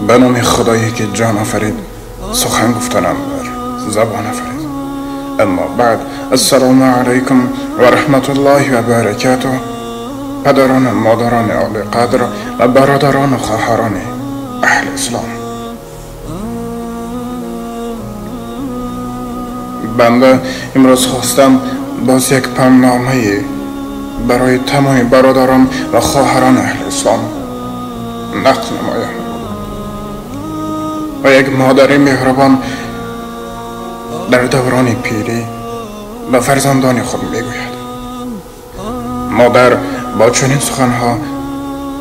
به نام خدایی که جان آفرید، سخن گفتنم بر زبان آفرید. اما بعد، السلام علیکم و رحمت الله و برکاته. پدران و مادران عالی قدر و برادران و خواهران اهل اسلام، بنده امروز خواستم باز یک پندنامه برای تمام برادران و خواهران اهل اسلام نقل نمایم و یک مادر مهربان در دوران پیری به فرزندان خود میگوید. مادر با چنین سخنها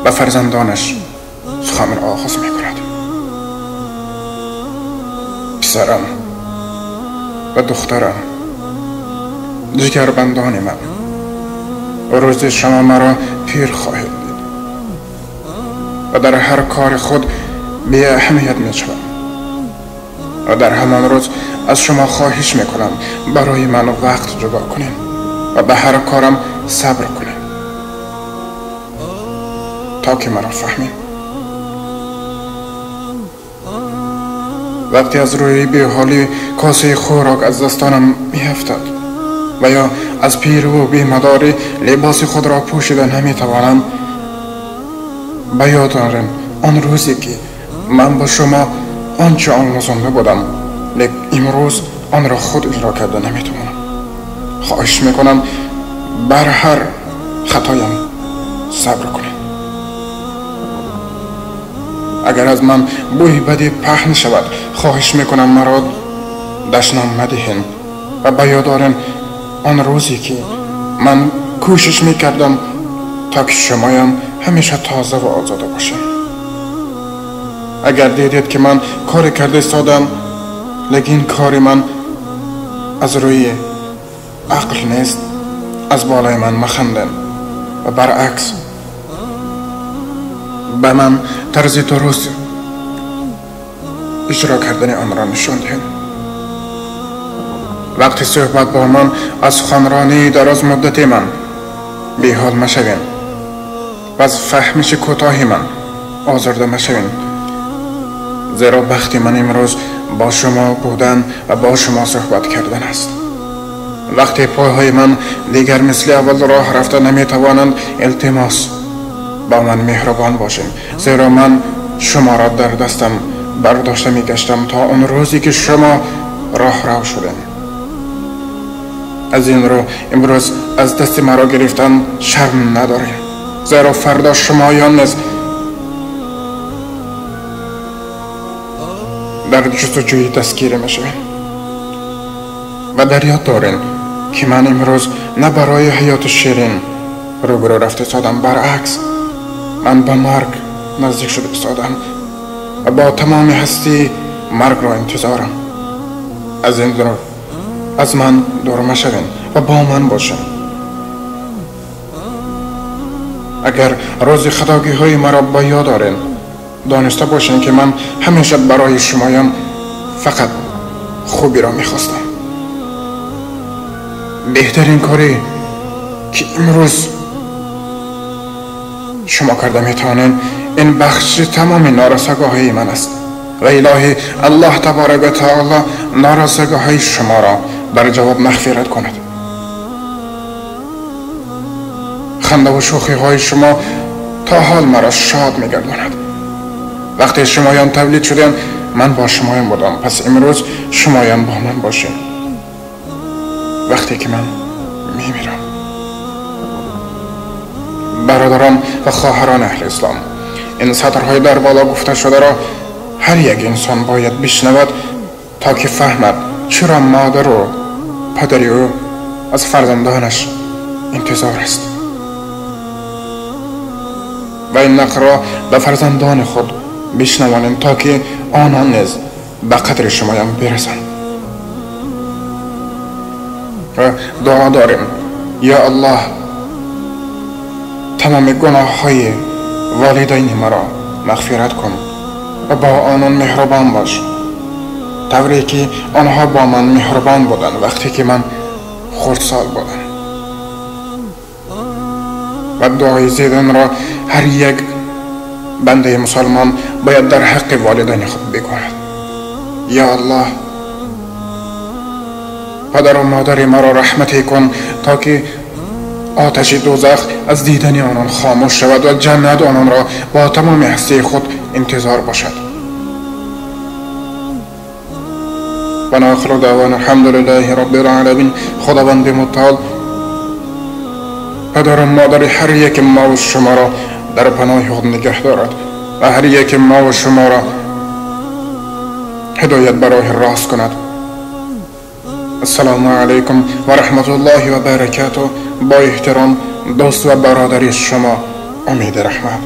به فرزندانش سخن را آغاز میکند: پسرم و دخترم، جگربندان من، روز شما مرا پیر خواهید دید و در هر کار خود بی اهمیت می شوم و در همان روز از شما خواهش می کنم برای من وقت جدا کنیم و به هر کارم صبر کنیم تا که مرا فهمیم. وقتی از روی بیحالی کاسه خوراک از دستانم میافتد و یا از پیر و بیمداری لباس خود را پوشیده نمیتوانم، به یاد دارم آن روزی که من با شما آنچه آموزانده بودم، لیک امروز آن را خود اجرا کرده نمیتوانم. خواهش میکنم بر هر خطایم صبر کنیم. اگر از من بوی بدی پهن شود، خواهش میکنم مرا دشنام مدهین و به یاد دارم آن روزی که من کوشش میکردم تا که شمایم همیشه تازه و آزاده باشیم. اگر دیدید که من کار کرده ایستادم، لیکن کار من از روی عقل نیست، از بالای من مخندن و برعکس به من طرز درست اجرا کردن آن را نشان دهند. وقتی صحبت با من از سخنرانی دراز مدت من بیحال مشوین و از فهمش کوتاه من آزرده مشوین، زیرا بخت من امروز با شما بودن و با شما صحبت کردن است. وقتی پاهای من دیگر مثل اول راه رفته نمیتوانند، التماس با من مهربان باشیم، زیرا من شما را در دستم برداشته میگشتم تا اون روزی که شما راه رو شدیم. از این رو امروز از دست مرا گرفتن شرم نداریم، زیرا فردا شمایان نیز در جستجوی دستگیری میشویم. و در یاد دارین که من امروز نه برای حیات شیرین روبرو رفته سادم، برعکس من به مرگ نزدیک شده ایستادم و با تمام هستی مرگ را انتظارم. از این رو از من دور مشوین و با من باشین. اگر روز خطاگی های مرا به یاد دارین، دانسته باشین که من همیشه برای شمایان فقط خوبی را میخواستم. بهترین کاری که امروز شما کرده میتوانین این بخش تمام نارساگاهی من است و الهی الله تبارک و تعالی نارساگاهی شما را در جواب مغفرت کند. خنده و شوخی های شما تا حال مرا شاد میگرداند. وقتی شمایان تولید شدین من با شمایان بودم، پس امروز شمایان با من باشین وقتی که من میمیرم. برادران و خواهران اهل اسلام، این سطرهای در بالا گفته شده را هر یک انسان باید بشنود تا که فهمد چرا مادر و پدر او از فرزندانش انتظار است و این نقل را به فرزندان خود بشنوانند تا که آنان نیز به قدر شمایان برسند. و دعا داریم یا الله تمام گناه های والدین مرا مغفرت کن و با آنان مهربان باش، طوری که آنها با من مهربان بودند وقتی که من خردسال بودم. و دعای زیدن را هر یک банда мусулмон бояд дар ҳаққи волидайни худ бигӯяд: ё Аллоҳ, падару модари маро раҳматӣ кун, то ки оташи дӯзах аз дидани онон хомӯш шавад ва ҷаннат ононро бо тамоми ҳастии худ интизор бошад. ва آخر دعوانا الحمد لله رب العالمین. خداوند متعال پدر و مادر هر یک ما و شما را در پناه خود نگه دارد و هر یک ما و شما را هدایت برای راست کند. السلام علیکم و رحمت الله و برکاته. با احترام دوست و برادر شما امید رحمت.